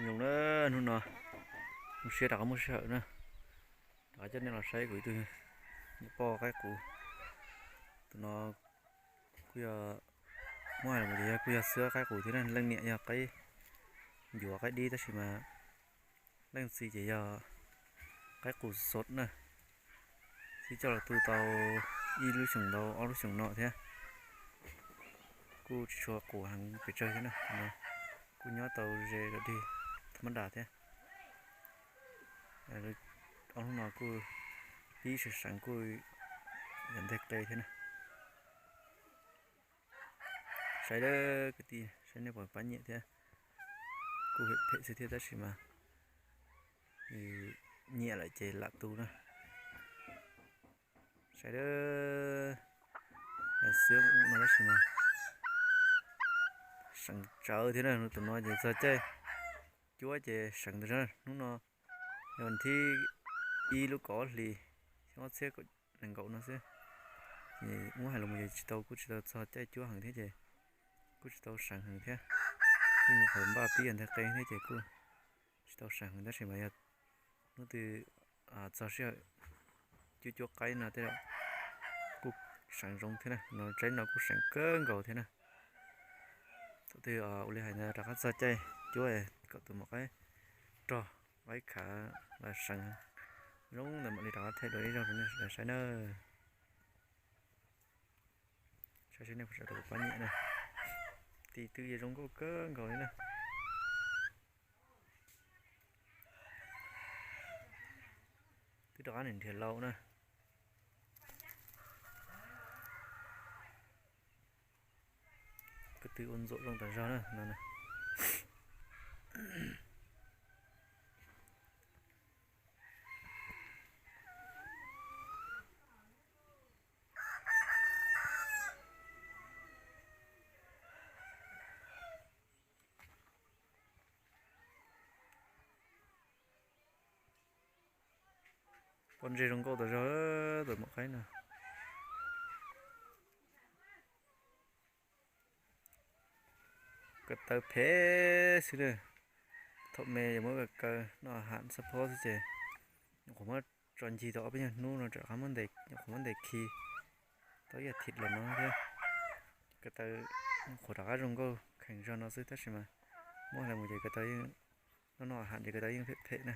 Zoo na, hnub no zoo siab rov qab muaj sij hawm na, rov qab coj nej los saib kuv ib tug niam poj qaib qus. Tus no kuj yog, muab hais los yog kuj yog xwb qaib qus thiab na, leej niam yog qaib ncuav qaib dib tab sis mas leej txiv ces yog qaib qus xov na. Twb coj los tu tau ib lub xyoos ntau ob lub xyoos no thiab. Kuj tsis tshua qus heev pes tsawg thiab na, kuj nyob tau ze dog dig thab mab das thiab. Ob hnub no kuj pib seev seev kuj yog nteg qe thiab na. Saib lawm kwv tij, saib nej puas pab nyiam thiab. Kuj phem phem xwb thiab tab sis mas nyiam lawm ces lam tu na. Saib lawm, xwb no tab sis mas seev tsawv thiab na, tus no ces txog caij cuab ces seev tas zog. Hnub no yog thib ib lub kaum ob hlis xyoo ob txhiab nees nkaum no xwb. Muab hais los mus ces tsis tau, kuj tsis tau txog caij cuab heev thiab ces kuj tsis tau seev heev thiab. Kuj nyuam qhuav npaj pib yog nteg qe thiab ces kuj tsis tau seev heev tab sis mas yog hnub twg txog sij hawm cuab cuab qaib no tej zaum kuj seev zoo thiab na. No tsaib no kuj seev kawg nkaus thiab na. Thaum twg ua li hais ntawd rov qab txog caij cuab kom tus maum qaib rog qaib khav los seev zoo ntawd mam li rov qab thaij dua ib zaug rau nej saib na. Saib seb nej puas sawv daws pab nyiam na. Tis twb yeej zoo nkauj kawg nkaus li na. Twb rov qab nrhiav lau na. Ko tw ua ntxuam zoo tas zog na no. Pob ntseg zoo nkauj tas zog tus maum qaib no. Ko taw phem xwb na. Thaum me yuav muab kaw noj ham xab phob xwb ces nyuam qhuav muab tso ncig tau ob peb nyuag hnub no rov qab muab ntes, nyuam qhuav muab ntes khi tau ib yam thim los no thiab. Ko taw nyuam qhuav rov qab zoo nkauj kheev zog no xwb tab sis mas muab hais mus ces ko taw yeej noj noj ham ces ko taw yeej phem phem na.